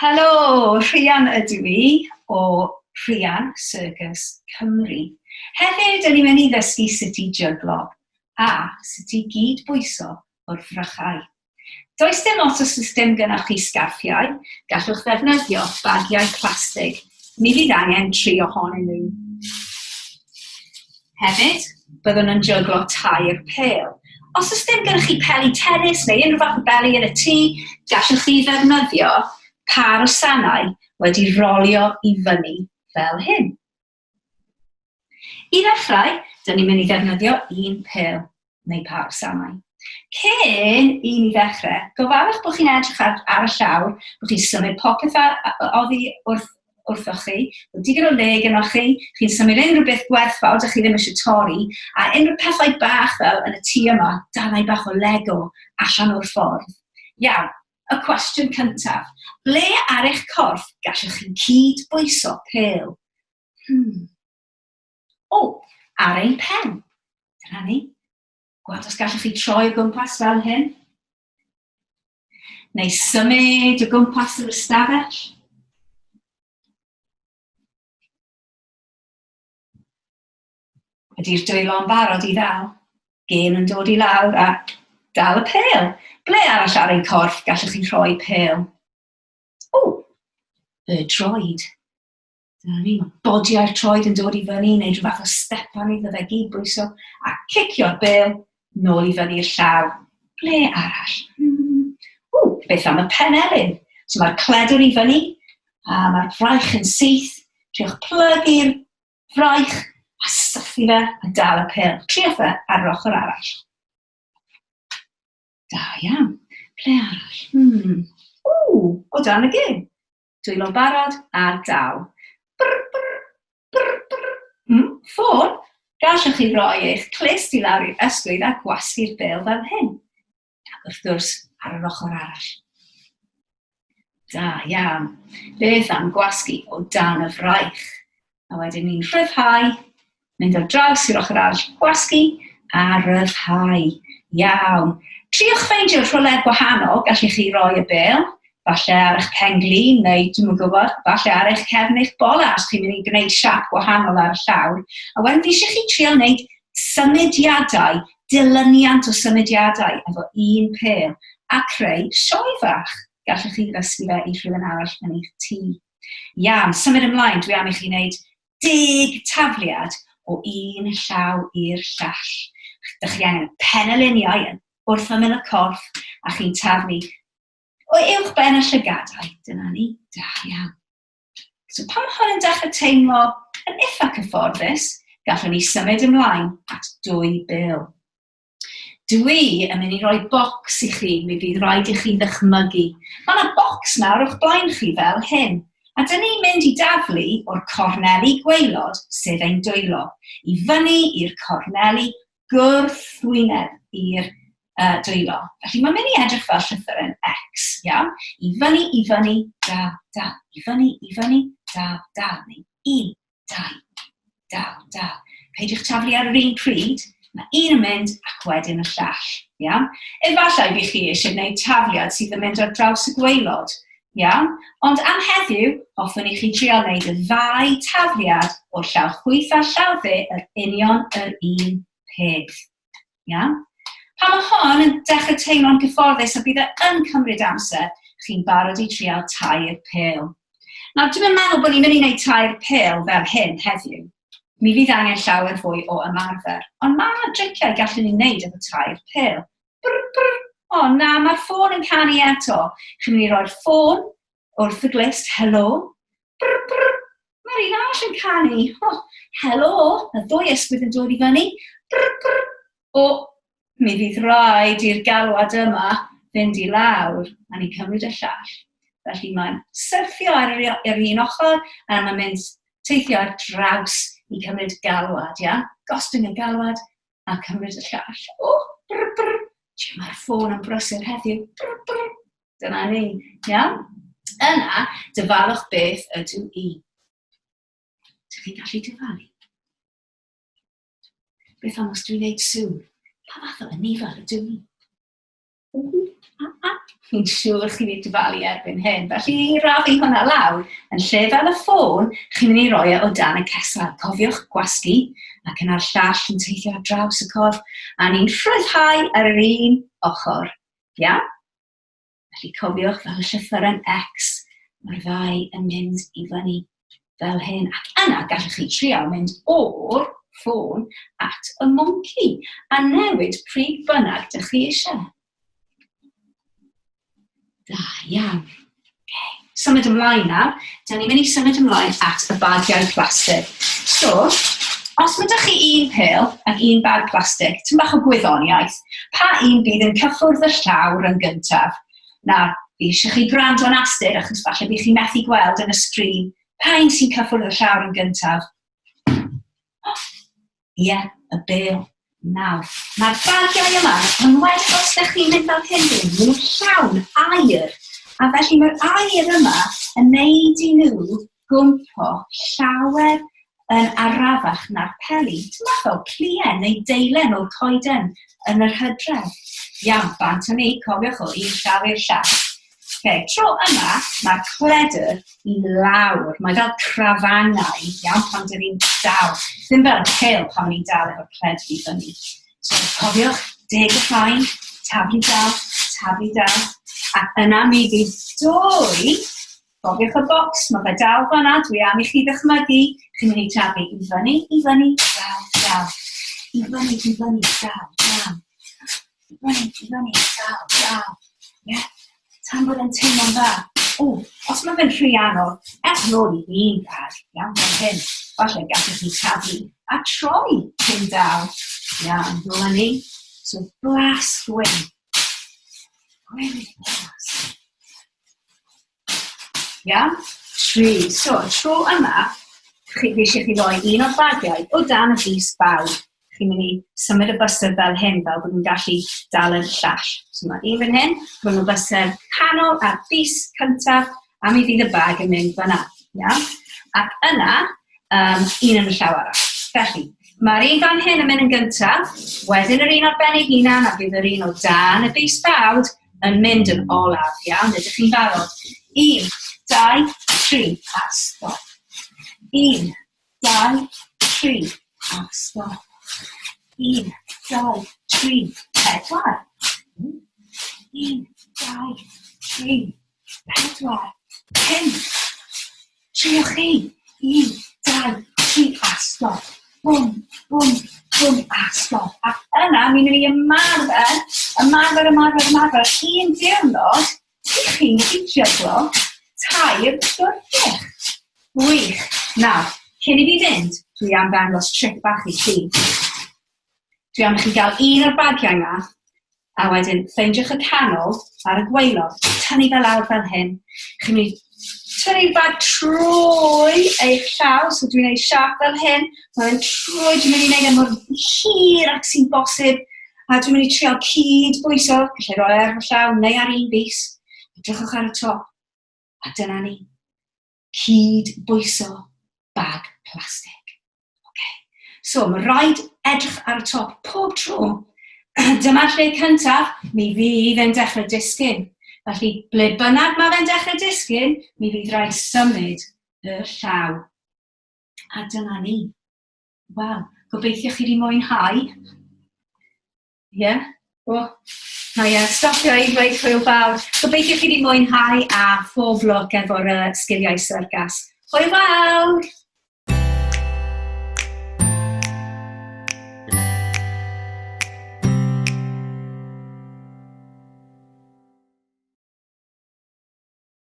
Helo, Rhian ydw i o Rhian Circus Cymru. Heddiw, dyn ni'n mynd i ddysgu sut i jyglo a sut i gyd-bwyso o'r frychau. Does dim ots os oes dim gynnwch chi sgarffiau, gallwch ddefnyddio bagiau plastig. Mi fydd angen tri ohonyn nhw. Hefyd, byddwn yn jyglo tair pêl. Os oes dim gennych chi peli tennis neu unrhyw fath o beli yn y tŷ, gallwch chi ddefnyddio pâr o sanau wedi rolio i fyny fel hyn. I ddechrau, dyn ni'n mynd i ddefnyddio un pêl neu pâr o sanau. Cyn i ni ddechrau, gofalwch bod chi'n edrych ar, ar y llawr, bod chi'n symud popeth ar, oddi wrth, wrthoch chi, bod digon o le gyda chi, chi'n symud unrhyw beth gwerthfawr dych chi ddim eisiau torri, a unrhyw pethau bach fel yn y tŷ yma, darnau bach o Lego allan o'r ffordd. Iawn, y cwestiwn cyntaf. Ble ar eich corff gallwch chi cyd-bwyso pêl? Hmm. O, ar ein pen. Dyna ni. Gweld os gallwch chi troi o gwmpas fel hyn. Neu symud o gwmpas yr ystafell. Ydy'r dwylo'n barod i ddal? Gên yn dod i lawr a dal y pêl. Ble arall ar ein corff gallwch chi rhoi pêl? O, y droed. Dyna ni, mae bodiau'r troed yn dod i fyny, neu rhyw fath o stepan iddo fe gyd bwyso, a cicio'r bêl nôl i fyny'r llaw. Ble arall? Hmm. O, beth am y penelin? So mae'r cledr i fyny, a mae'r fraich yn syth. Triwch plygu'r fraich, a sythu fe, a dal y pêl. Triwch fe ar yr ochr arall. Da iawn. Ble arall? Hmm. O, o dan y geg. Dwylo barod a dal. Brr, brr, brr, brr. Hmm, ffôn? Gallwch chi roi eich clust i lawr i'r ysgwydd a gwasgu'r bêl fel hyn. Ac wrth gwrs, ar yr ochr arall. Da iawn. Beth am gwasgu o dan y fraich? A wedyn ni'n rhyddhau, mynd ar draws i'r ochr arall, gwasgu a rhyddhau. Iawn. Triwch ffeindio rhywle gwahanol gallech chi roi y bêl, falle ar eich pen-glin neu dwi'm yn gwybod, falle ar eich cefn eich bola os chi'n mynd i gwneud siap gwahanol ar y llawr. A wedyn fi eisiau chi trial wneud symudiadau, dilyniant o symudiadau efo un pêl a creu sioe fach. Gallwch chi ddysgu fe i rhywun arall yn eich tŷ. Iawn, symud ymlaen, dwi am i chi wneud deg tafliad o un llaw i'r llall. Dych chi angen y peneliniau yn wrth ymyl y corff a chi'n taflu o uwch ben y llygadau. Dyna ni, da iawn. So pan mae hwn yn dechrau teimlo yn eitha cyfforddus, gallwn ni symud ymlaen at dwy bil. Dwi yn mynd i roi bocs i chi, mi fydd rhaid i chi ddychmygu. Mae yna bocs nawr o'ch blaen chi fel hyn. A dyn ni'n mynd i daflu o'r corneli gwaelod, sef ein dwylo, i fyny i'r corneli gwrthwyneb i'r uh, dwylo. Felly mae'n mynd i edrych fel llythyren X, iawn? I fyny, i fyny, da, da. I fyny, i fyny, da, da. Neu un, dau, dal, dal. Peidiwch taflu ar yr un pryd, mae un yn mynd ac wedyn y llall. Iawn? Efallai fydd chi eisiau gwneud tafliad sydd yn mynd ar draws y gwaelod. Iawn? Ond am heddiw, hoffwn i chi trial wneud y ddau tafliad o'r llaw chwith a'r llaw dde yr union yr un peth. Iawn? Pan mae hon yn dechrau teimlo'n gyfforddus a bydd e yn cymryd amser, chi'n barod i trial tair pêl. Nawr, dwi'n meddwl bod ni'n mynd i wneud tair pêl fel hyn heddiw. Mi fydd angen llawer fwy o ymarfer. Ond mae yna driciau gallwn ni wneud efo tair pêl. Brr, brr. O na, mae'r ffôn yn canu eto. Chi'n mynd i roi'r ffôn wrth y glust, helo. Brr, brr. Mae'r un arall yn canu. Oh, helo, y ddwy ysgwydd yn dod i fyny. Brr, brr. O, mi fydd rhaid i'r galwad yma fynd i lawr a ni'n cymryd y llall. Felly mae'n syrthio ar yr, yr un ochr a mae'n mynd teithio ar draws i cymryd galwad, ia? Gostwng y galwad a cymryd y llall. O, brr, brr. Mae'r ffôn yn brysur heddiw. Brr, brr. Dyna ni, iawn? Yna, dyfalwch beth ydw i. Ydych chi'n gallu dyfalu? Beth am os dwi'n gwneud sŵn? Pa fath o anifail ydw i? A, a. Fi'n siŵr chi wedi dyfalu erbyn hyn. Felly i rafu hwnna lawr, yn lle fel y ffôn, chi'n mynd i roi e o dan y cesar. Cofiwch gwasgu, ac yna'r llall yn teithio ar draws y corff, a ni'n rhyddhau ar yr un ochr. Ia? Felly cofiwch fel y llythyren X, mae'r ddau yn mynd i fyny fel hyn. Ac yna gallwch chi trial mynd o'r ffôn at y mwnci a newid pryd bynnag dych chi eisiau. Da iawn. Okay. Symud ymlaen nawr. Da ni'n mynd i symud ymlaen at y bagiau plastig. So, os mae ydych chi un pêl ac un bag plastig, ti'n bach o gwyddoniaeth, pa un bydd yn cyffwrdd y llawr yn gyntaf? Nawr, fi eisiau chi gwrando yn astud achos falle bydd chi methu gweld yn y sgrin pa un sy'n cyffwrdd y llawr yn gyntaf. Ie, y bêl. Nawr, mae'r bagiau yma, yn well os ydych chi'n mynd fel hyn, maen nhw'n llawn aer. A felly mae'r aer yma yn neud i nhw gwmpo llawer yn arafach na'r peli. Ti'n fath fel pluen neu deilen o'r coeden yn yr hydref. Iawn, bant â ni, cofiwch o un llaw i'r llall. Okay, tro yma, mae'r cledr i lawr. Mae fel crafangau, iawn, pan dyn ni'n dal. Ddim fel y pêl pan ni'n dal efo'r cledr i fyny. So, cofiwch, deg y rhain, taflu dal, taflu dal. Ac yna mi fydd dwy, cofiwch y bocs, mae fe dal fanna, dwi am i chi ddychmygu, chi'n mynd i taflu i fyny, i fyny, dal, dal. I fyny, i fyny, dal, dal. I fyny, i fyny, dal, dal. Ie? Yeah. Tan bod e'n teimlo'n dda. O, os mae fe'n rhy anodd, ewch nôl i un bag, iawn, fel hyn. Falle gallwch chi taflu a troi cyn dal. Iawn, nôl â ni. So, blas gwyn. Gwyn blas. Iawn? Tri. So, y tro yma, chi, fi eisiau chi roi un o'r bagiau o dan y bys bawd. Chi'n mynd i symud y bysedd fel hyn, fel bod nhw'n gallu dal y llall. So mae un fan hyn, rhwng y bysedd canol a'r bys cyntaf, a mi fydd y bag yn mynd fyna. Iawn? Ac yna, un yn y llaw arall. Felly, mae'r un fan hyn yn mynd yn gyntaf, wedyn yr un ar ben ei hunan, a bydd yr un o dan y bys bawd yn mynd yn olaf, iawn? Ydych chi'n barod? 1, 2, 3, a stop. 1, 2, 3, a stop. 1, 2, 3, 4. 1, 2, 3, 4, 5. Triwch chi. 1, 2, 3, a stop. Bwm, bwm, bwm, a stop. Ac yna, mi'n mynd i ymarfer, ymarfer, ymarfer, ymarfer. Un diwrnod, i chi'n gallu jyglo tair gwrthrych. Gwych. Nawr, cyn i fi fynd, dwi am ddangos tric bach i chi. Dwi am i chi gael un o'r bagiau yma, a wedyn ffeindiwch y canol ar y gwaelod, tynnu fe lawr fel hyn. Chi'n mynd i tynnu'r bag trwy eich llaw, so dwi'n gwneud siap fel hyn, mae'n trwy, dwi'n mynd i wneud e mor hir ac sy'n bosib, a dwi'n mynd i trial cyd bwyso, gallai roi ar fy llaw neu ar un bys, edrychwch ar y top, a dyna ni. Cyd bwyso bag plastig. Okay. So, mae rhaid edrych ar y top pob tro. Dyma'r lle cyntaf, mi fydd e'n dechrau disgyn. Felly, ble bynnag mae fe'n dechrau disgyn, mi fydd rhaid symud y llaw. A dyna ni. Wel, gobeithio chi wedi mwynhau. Ie? Yeah? O, mae e stopio i ddweud hwyl fawr. Gobeithio chi wedi mwynhau a phob lwc efo'r sgiliau syrcas. Hwyl fawr!